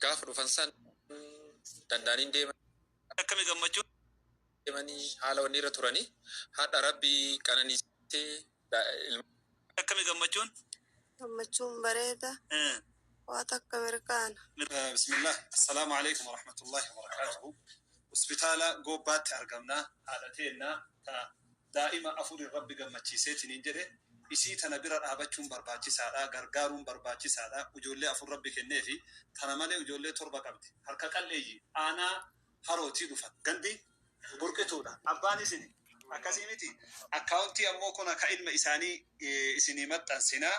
Gaafa dhufan san danda'anii deeman. Akkami gammachuun? Deemanii haala wanni irra turanii hadha Rabbi qananiisee ilma. Akkami gammachuun? Gammachuun bareeda. Waa takka mirkaana. Bismillah. Assalaamu alaikum warahmatullahi wabarakatuhu. Hospitaala Goobbaatti argamna. Haadha teenna ta daa'ima afurin Rabbi gammachiiseetiniin jedhe, isii tana bira dhaabachuun barbaachisaadha. Gargaaruun barbaachisaadha. Ijoollee afur Rabbi kenneefi tana malee ijoollee torba qabdi. Harka qalleeyyi aanaa Harootii dhufan. Gandi Burqituudha. Abbaan isini akkasii miti. Akkaawuntii ammoo kuna ka ilma isaanii isinii maxxansina.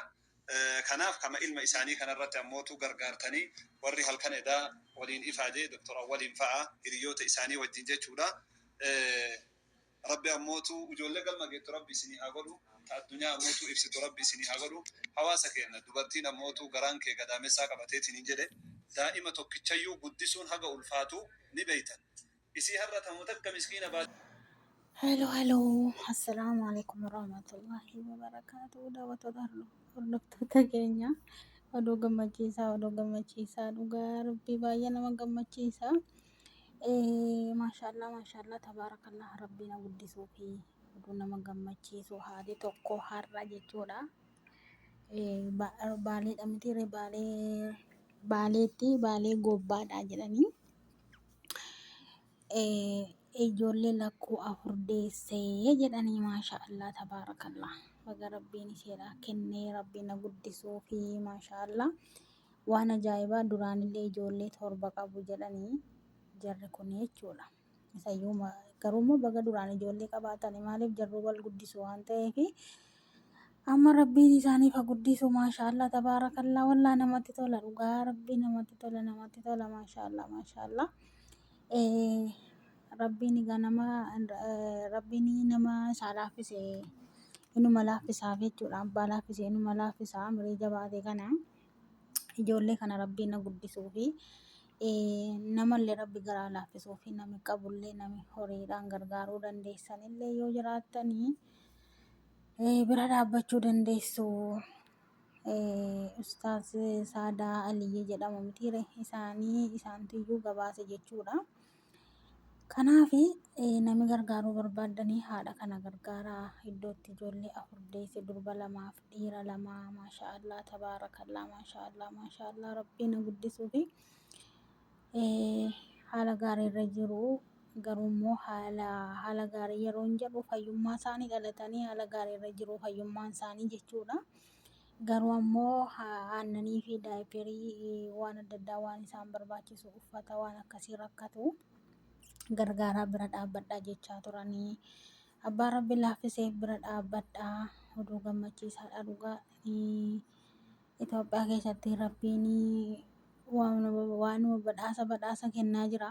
Kanaaf kama ilma isaanii kanarratti ammootu gargaartanii warri halkan edaa waliin ifaaje Dr. Awwaliin fa'a hiriyoota isaanii wajjin jechuudha. Rabbi ammootu ijoollee galma geettu Rabbi isinii haa godhu. Ta addunyaa ammootu ibsitu Rabbi isinii haa godhu. Hawaasa keenna dubartiin ammootu garaan kee gadaamessaa qabateetiin jedhe, daa'ima tokkichayyuu guddisuun haga ulfaatu ni beeytan. Isii har'a tamu takka miskiina baatee. Hello, hello. Assalaamu alaikum warahmatullahi wabarakatuh. Daawwattoota, hordoftoota keenya, oduu gammachiisaa, oduu gammachiisaa, dhugaa Rabbii baay'ee nama gammachiisa. Maashaallah, maashaallah, tabaarakallah, Rabbii na guddisuu fi oduu nama gammachiisu haati tokko har'a jechuudha. Baaleedha miti, Baalee, Baaleetti, Baalee Goobbaadha jedhanii. Ijoollee lakkuu afur deessee jedhanii. Maasha Allah, tabaarakallah, baga Rabbiin isheedhaa kennee, Rabbiin na guddisuu fi maasha Allah, waan ajaa'ibaa. Duraanillee ijoollee torba qabu jedhanii jarri kun jechuudha. Isayyuu garuu immoo baga duraan ijoollee qabaatanii, maaliif jarruu wal guddisu waan ta'eef, amma Rabbiin isaaniif haa guddisu. Maasha Allah, tabaarakallah, wallaa namatti tola, dhugaa Rabbii namatti tola, namatti tola. Maasha Allah, maasha Allah. Rabbiin egaa nama, Rabbiin nama isaa laaffise inuma laaffisaaf jechuudha. Abbaa laaffise inuma laaffisaa. Umurii jabaate kana ijoollee kana Rabbiin na guddisuu fi namallee Rabbi garaa laaffisuu fi nami qabullee, nami horiidhaan gargaaruu dandeessanillee yoo jiraattanii bira dhaabbachuu dandeessu. Ustaaz Saadaa Aliyyii jedhamu mitiire, isaanii isaantuyyuu gabaase jechuudha. Kanaaf namni gargaaruu barbaaddanii haadha kana gargaaraa. Iddootti ijoollee afur deesse, durba lamaaf dhiira lama. Maasha Allah, tabaarakallah, maasha Allah, maasha Allah, Rabbiin na guddisuu fi haala gaarii irra jiru. Garuu immoo haala gaarii yeroo hin jedhu, fayyummaa isaanii dhalatanii haala gaarii irra jiru, fayyummaan isaanii jechuudha. Garuu ammoo aannanii fi diaperii, waan adda addaa waan isaan barbaachisu, uffata, waan akkasii rakkatu. Gargaaraa, bira dhaabbadhaa jechaa turanii. Abbaa Rabbi laaffiseef bira dhaabbadhaa. Oduu gammachiisaadha dhugaa. Itoophiyaa keessatti Rabbiin waanuma badhaasa badhaasa kennaa jira.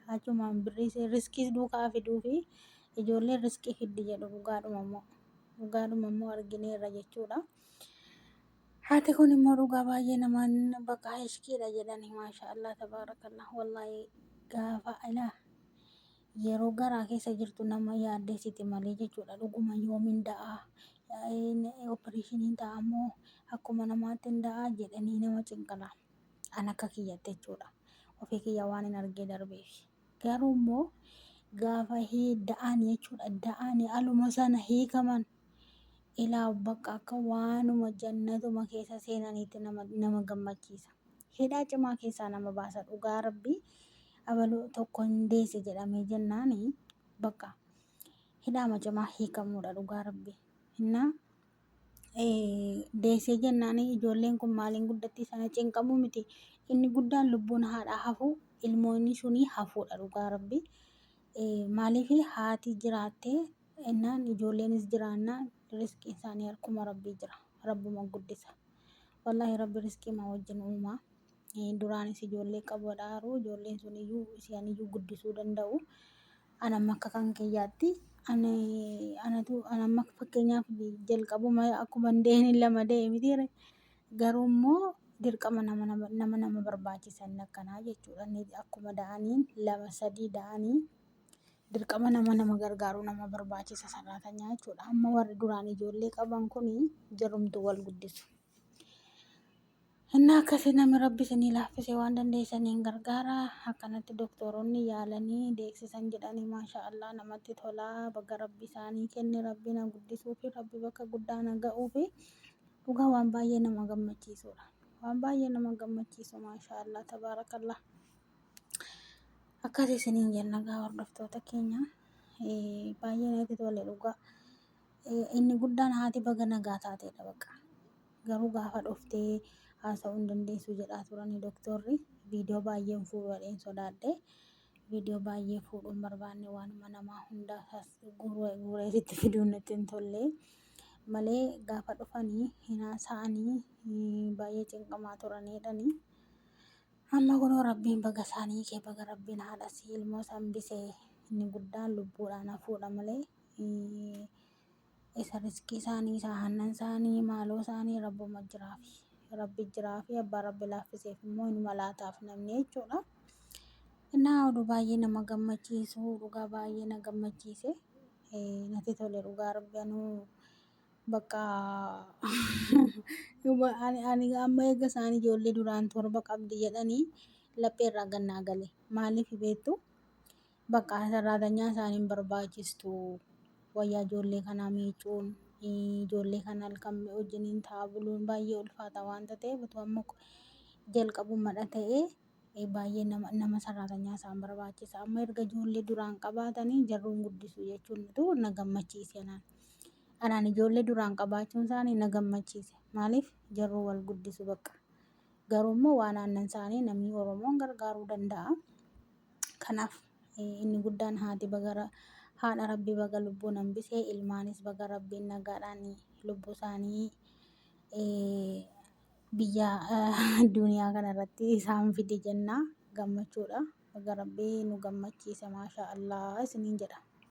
Achumaan birrii riskii duukaa fiduu fi ijoolleen riskii fiddi jedhu, dhugaadhuma immoo argineerra jechuudha. Haati kun immoo dhugaa baay'ee namaan bakka ishkiidha jedhani. Maasha Allah, tabaarakallah, wallaahi gaafa ilaa yeroo garaa keessa jirtu nama yaaddeessiti malee jechuudha. Dhuguma yoomiin da'aa, opereeshiniin ta'a moo akkuma namaatti hin da'aa jedhanii nama cinqala. An akka kiyyatti jechuudha. Ofii kiyya waan hin argee darbeef. Garuu immoo gaafa da'an jechuudha. Da'anii aluma sana hiikaman, ilaa bakka akka waanuma jannatuma keessa seenaniitti nama gammachiisa. Hidhaa cimaa keessaa nama baasa, dhugaa Rabbii. Abaluu tokko hin deesse jedhamee jennaani bakka hidhaama cimaa hiikamuudha, dhugaa Rabbii. Innaa deessee jennaan ijoolleen kun maaliin guddatti sana cinqamuu miti. Inni guddaan lubbuun haadhaa hafuu, ilmoonni sunii hafuudha, dhugaa Rabbii. Maaliif haati jiraattee innaan ijoolleenis jiraannaan riskiin isaanii harkuma Rabbii jira. Rabbuma guddisa. Wallaahi Rabbi riskii ma wajjin uumaa. Duraanis ijoollee qabu dhaaru, ijoolleen sun iyyuu isaaniyyuu guddisuu danda'u. Ani amma akka kan kiyyaatti ani anatu ani amma fakkeenyaaf jalqabuma akkuma hin deehin lama de'e mitiire, garuu immoo dirqama nama barbaachisa inni akkanaa jechuudha. Inni akkuma da'aniin lama sadii da'anii dirqama nama gargaaru nama barbaachisa sarraatanyaa jechuudha. Amma warri duraan ijoollee qaban kuni jarumtu wal guddisu. Innaa akkasii namni rabbi isinii laaffise waan dandeessaniin gargaara. Akkanatti doktoronni yaalanii deeksisan jedhanii, maasha Allah, namatti tolaa. Baga rabbi isaanii kenne, rabbi na guddisuu fi rabbi bakka guddaa na ga'uu fi dhugaa waan baay'ee nama gammachiisudha. Waan baay'ee nama gammachiisu, maasha Allah, tabaarakallah. Akkas isiniin jenna gaa hordoftoota keenya, baay'ee natti tole dhugaa. Inni guddaan haati baga nagaa taateedha bakka. Garuu gaafa dhuftee haasa'uu hin dandeessu jedhaa turanii doktorri. Viidiyoo baay'een fuudheen sodaadhe. Viidiyoo baay'ee fuudhuun barbaanne, waanuma namaa hunda guuree sitti fiduun natti hin tolle. Malee gaafa dhufanii hin haasa'anii, baay'ee cinqamaa turaniidhani. Amma kunoo rabbiin baga isaanii kee, baga rabbiin haadha si ilmoo san bisee. Inni guddaan lubbuudhaan hafuudha malee isa riskii isaanii, isa aannan isaanii, maaloo isaanii rabbuma jiraafi. Rabbi jiraafi, abbaa rabbi laaffiseef immoo inuma laataaf namni jechuudha. Innaa oduu baay'ee nama gammachiisu, dhugaa baay'ee na gammachiise. Natti tole dhugaa rabbi. Anuu bakka ani amma eega isaan ijoollee duraan 7 qabdi jedhanii laphee irraa gannaa gale. Maaliif beektu? Bakka saraatanyaa isaanii hin barbaachistu. Wayyaa ijoollee kanaa miicuun, ijoollee kana halkan wajjiniin taa'aa buluun baay'ee ulfaata waanta ta'eef, utuu amma jalqabumadha ta'ee baay'ee nama saraatanyaa isaan barbaachisa. Amma erga ijoollee duraan qabaatanii jarruun guddisu jechuun na gammachiise anaan. Anaan ijoollee duraan qabaachuun isaanii na gammachiise. Maaliif, jarruu wal guddisu bakka. Garuu immoo waan aannan isaanii namni Oromoon gargaaruu danda'a. Kanaaf inni guddaan haati baga haadha rabbi baga lubbuun hambisee, ilmaanis baga rabbiin nagaadhaan lubbuu isaanii biyya duniyaa kanarratti isaan fide jenna, gammachuudha. Baga rabbii nu gammachiise, maasha Allah isiniin jedha.